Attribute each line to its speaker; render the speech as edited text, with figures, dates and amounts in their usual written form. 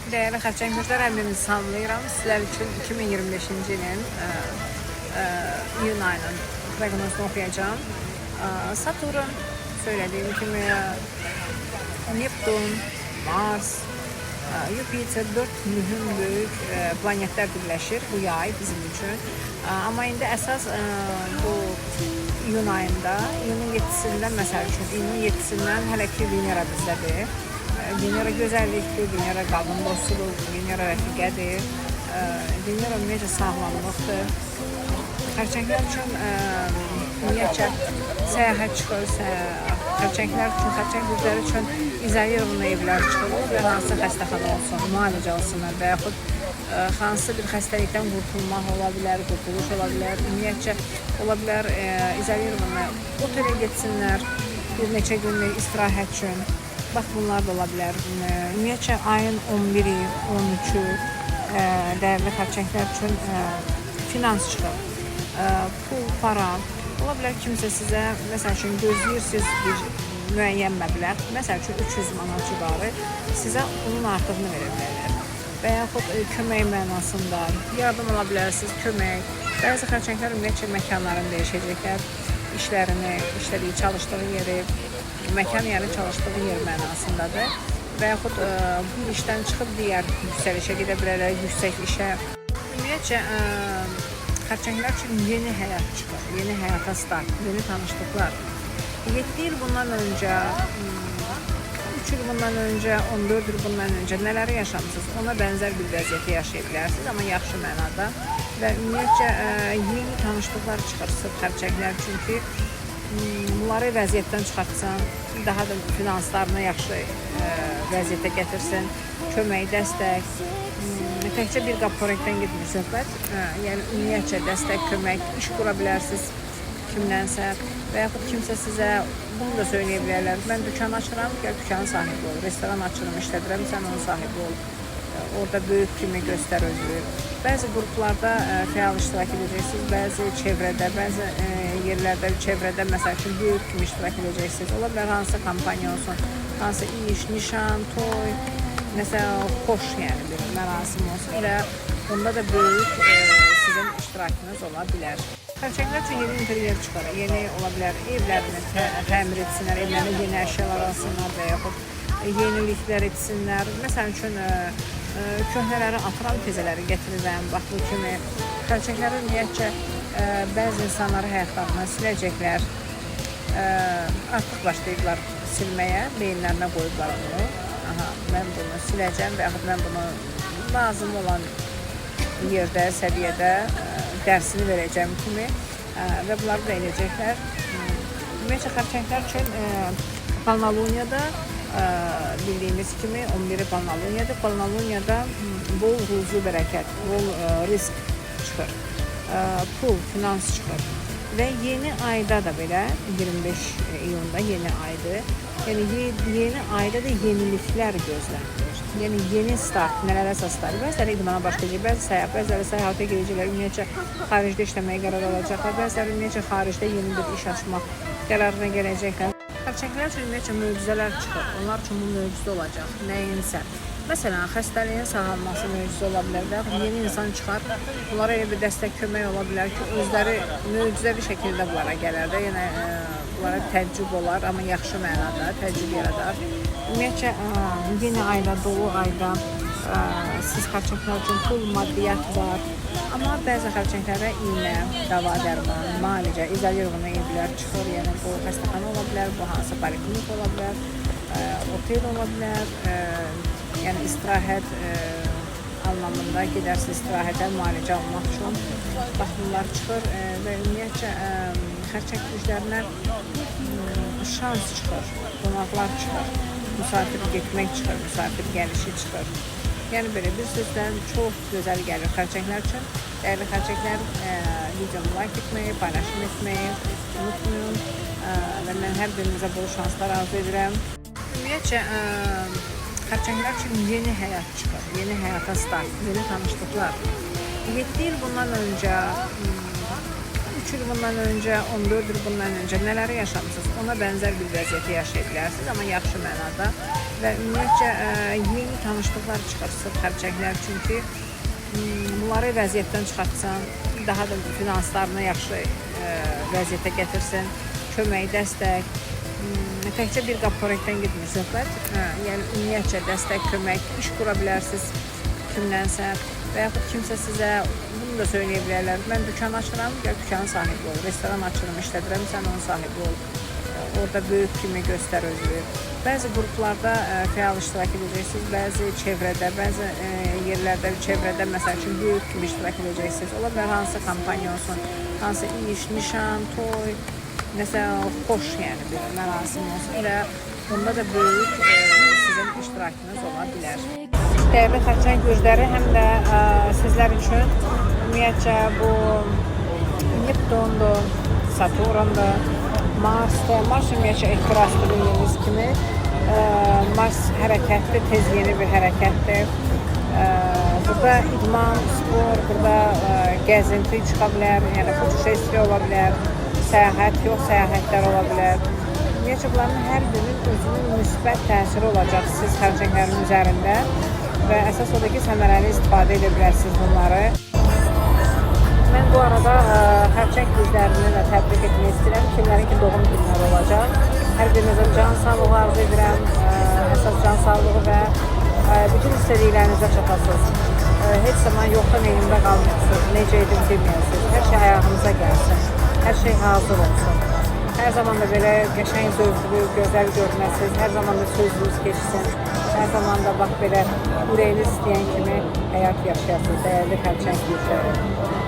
Speaker 1: Dəyərli xərçənglər, hər salamlayıram. Sizlər üçün 2025-ci ilin iyun ayının proqnozunu oxuyacağım. Saturn, söylediğim kimi Neptun, Mars, Jupiter, 4 mühüm böyük planetlər birləşir bu yay bizim üçün. Amma indi əsas bu iyun ayında, iyunun 7-sindən məsəl üçün, iyunun 7-sindən hələ ki Venera bizdədir. Venera gözəllikdir, Venera qadın dostudur, Venera rəfiqədir, Venera ümumiyyətcə sağlamlıqdır. Xərçənglər üçün ümumiyyətcə səyahət çıxır, xərçənglər üçün, xərçəng bürcləri üçün izolirованlı evlər çıxır. Ola bilər hansı xəstəxana olsun, müalicə olsunlar və yaxud hansı bir xəstəlikdən qurtulmaq ola bilər, qurtuluş ola bilər. Ümumiyyətcə ola bilər izolirованlı otelə getsinlər bir neçə günlük istirahət üçün. Bax bunlar da ola bilər. Ümumiyyətcə ayın 11-i, 13-ü dəyərli xərçənglər üçün finans çıxır. Pul, para. Ola bilər kimsə sizə, məsəl üçün gözləyirsiniz bir müəyyən məbləğ, məsəl üçün 300 manat civarı, sizə onun artığını verə bilərlər. Və yaxud kömək mənasında yardım ala bilərsiniz, kömək. Bəzi xərçənglər ümumiyyətcə məkanlarını dəyişəcəklər, işlərini, işlədiyi, çalışdığı yeri, məkan yəni çalışdığı yer mənasındadır. Və yaxud bu işdən çıxıb digər yüksəlişə gedə bilərlər, yüksək işə. Ümumiyyətcə xərçənglər üçün yeni həyat çıxır, yeni həyata start, yeni tanışlıqlar. 7 il bundan öncə, 3 il bundan öncə, 14 il bundan öncə nələri yaşamısınız, ona bənzər bir vəziyyəti yaşaya bilərsiniz, amma yaxşı mənada. Və ümumiyyətcə yeni tanışlıqlar çıxır sırf xərçənglər üçün ki, bunları vəziyyətdən çıxartsan, daha da finanslarını yaxşı vəziyyətə gətirsin, kömək, dəstək. Təkcə bir qap xörəkdən getmir söhbət. Yəni ümumiyyətcə dəstək, kömək, iş qura bilərsiniz kimdənsə və yaxud kimsə sizə bunu da söyləyə bilərlər. Mən dükan açıram, gəl dükanın sahibi ol. Restoran açıram, işlədirəm, sən onun sahibi ol. Orada böyük kimi göstər özünü. Bəzi qruplarda fəal iştirak edəcəksiniz, bəzi çevrədə, bəzi yerlərdə, çevrədə məsəl üçün böyük kimi iştirak edəcəksiniz. Ola bilər hansı kampaniya olsun, hansı iş, nişan, toy, nəsə xoş yəni bir mərasim olsun və bunda da böyük sizin iştirakınız ola bilər. Xərçənglər üçün yeni interyer çıxar, yeni ola bilər evlərini təmir etsinlər, evlərinə yeni əşyalar alsınlar və yaxud yeniliklər etsinlər. Məsəl üçün köhnələri atıram, təzələri gətirirəm. Bax bu kimi xərçəngləri ümumiyyətcə bəzi insanları həyatlarından siləcəklər. Artıq başlayıblar silməyə, beyinlərinə qoyublar onu. Aha, mən bunu siləcəm və yaxud mən bunu lazım olan yerdə, səviyyədə dərsini verəcəm kimi və bunları da edəcəklər. Ümumiyyətcə xərçənglər üçün Polnoluniyada bildiyimiz kimi 11-i Polnoluniyadır. Polnoluniyada bol ruzu bərəkət, bol risk çıxır. Pul, finans çıxır. Və yeni ayda da belə 25 iyunda yeni aydır. Yəni yeni ayda da yeniliklər gözlənilir. Yəni yeni start, nələrəsə start. Bəziləri idmana başlayacaq, bəzi səyahət, bəziləri səyahətə gedəcəklər, ümumiyyətcə xaricdə işləməyə qərar alacaqlar, bəziləri ümumiyyətcə xaricdə yeni bir iş açmaq qərarına gələcəklər. Xərçənglər üçün ümumiyyətcə möcüzələr çıxır. Onlar üçün bu möcüzə olacaq, nəyinsə. Məsələn, xəstəliyin sağalması möcüzə ola bilər və yaxud yeni insan çıxar, bunlara elə bir dəstək, kömək ola bilər ki, özləri möcüzəvi şəkildə bunlara gələr də, yəni bunlara təəccüb olar, amma yaxşı mənada təəccüb yaradar. Ümumiyyətcə yeni ayda, dolu ayda siz xərçənglər üçün pul, maddiyyat var. Amma bəzi xərçənglərə iynə, dava, dərman, müalicə, izolirованlı evlər çıxır. Yəni bu xəstəxana ola bilər, bu hansı poliklinik ola bilər, otel ola bilər. Yəni istirahət anlamında gedərsiniz istirahətə, müalicə almaq üçün. Bax bunlar çıxır və ümumiyyətcə xərçəng güclərinə şans çıxır, qonaqlar çıxır, misafir getmək çıxır, misafir gəlişi çıxır. Yəni belə bir sözlə çox gözəl gəlir xərçənglər üçün. Dəyərli xərçənglər, videomu like etməyi, paylaşım etməyi unutmayın. Və mən hər birinizə bol şanslar arzu edirəm. Ümumiyyətcə xərçənglər üçün yeni həyat çıxır, yeni həyata start, yeni tanışlıqlar. 7 il bundan öncə, 3 il bundan öncə, 14 il bundan öncə nələri yaşamısınız, ona bənzər bir vəziyyəti yaşaya bilərsiniz, amma yaxşı mənada. Və ümumiyyətcə yeni tanışlıqlar çıxır xərçənglər üçün ki, bunları vəziyyətdən çıxartsan, daha da finanslarını yaxşı vəziyyətə gətirsin, kömək, dəstək. Təkcə bir qap xörəkdən getmir söhbət. Yəni ümumiyyətcə dəstək, kömək, iş qura bilərsiniz kimdənsə və yaxud kimsə sizə bunu da söyləyə bilərlər. Mən dükan açıram, gəl dükanın sahibi ol. Restoran açıram, işlədirəm, sən onun sahibi ol. Orada böyük kimi göstər özünü. Bəzi qruplarda fəal iştirak edəcəksiniz, bəzi çevrədə, bəzi yerlərdə, çevrədə məsəl üçün böyük kimi iştirak edəcəksiniz. Ola bilər hansı kampaniya olsun, hansı iş, nişan, toy, nəsə xoş yəni bir mərasim olsun və bunda da böyük sizin iştirakınız ola bilər. Dəyərli xərçəng bürcləri, həm də sizlər üçün ümumiyyətcə bu Neptundur, Saturndur, Marsdır. Mars ümumiyyətcə ehtirasdır bildiyiniz kimi. Mars hərəkətli, tez yeni bir hərəkətdir. Burada idman, spor, burada gəzinti çıxa bilər, yəni putешествие ola bilər, səyahət, yox səyahətlər ola bilər. Ümumiyyətcə bunların hər birinin özünün müsbət təsiri olacaq siz xərçənglərin üzərində və əsas odur ki, səmərəli istifadə edə bilərsiniz bunları. Mən bu arada xərçəng bürclərini də təbrik etmək istəyirəm. Kimlərin ki doğum günləri olacaq. Hər birinizə can sağlığı arzu edirəm. Əsas can sağlığı və bütün istədiklərinizə çatasınız. Heç zaman yoxdan elimdə qalmayasınız. Necə edim deməyəsiniz. Hər şey ayağınıza gəlsin. Hər şey hazır olsun. Hər zaman da belə qəşəng, zövqlü, gözəl görünəsiniz. Hər zaman da sözünüz keçsin. Hər zaman da bax belə ürəyiniz istəyən kimi həyat yaşayasınız, dəyərli xərçəng bürcləri.